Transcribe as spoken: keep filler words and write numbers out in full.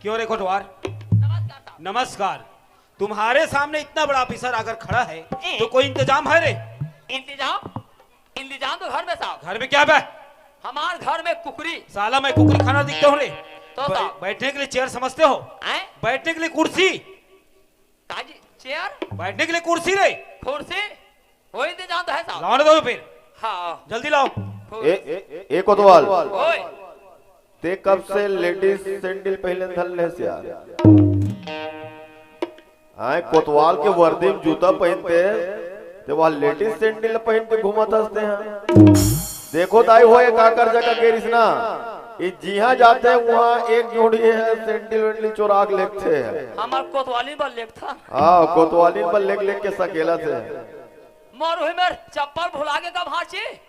क्यों रे कोटवाल? नमस्कार साहब। नमस्कार। तुम्हारे सामने इतना बड़ा ऑफिसर आकर खड़ा है ए। तो कोई इंतजाम है रे? इंतजाम? इंतजाम तो घर में साहब। घर में क्या बे? हमारे घर में कुकरी। साला मैं कुकरी खाना दिखता हूँ रे? तो बै- साहब। बैठने के लिए चेयर समझते हो? हैं? बैठने के लिए कुर्सी। काजी चेयर? बैठने के लिए कुर्सी रे। कुर्सी? वो इंतजाम तो है साहब। लाओ ना दो फिर। हाँ। जल्दी लाओ। कुर्सी। ए, ए, ए कोतवाल, ओए। ते कब से लेडीज सैंडल पहले धर ले यार? आए कोतवाल के वर्दी में जूता पहनते, ते वह लेडीज सैंडल पहन के घूमत हंसते हैं। देखो दाई हो, एक आकर जगह गेरिस ना, ये जिहाँ जाते हैं वहाँ एक जोड़ी है सैंडल वैंडल चोरा के लेते हैं। हमार कोतवाली पर लेख था। हाँ, कोतवाली पर लेग लेग के सकेला थे। मोर हुई मेर चप्पल भुला के कब हाँची?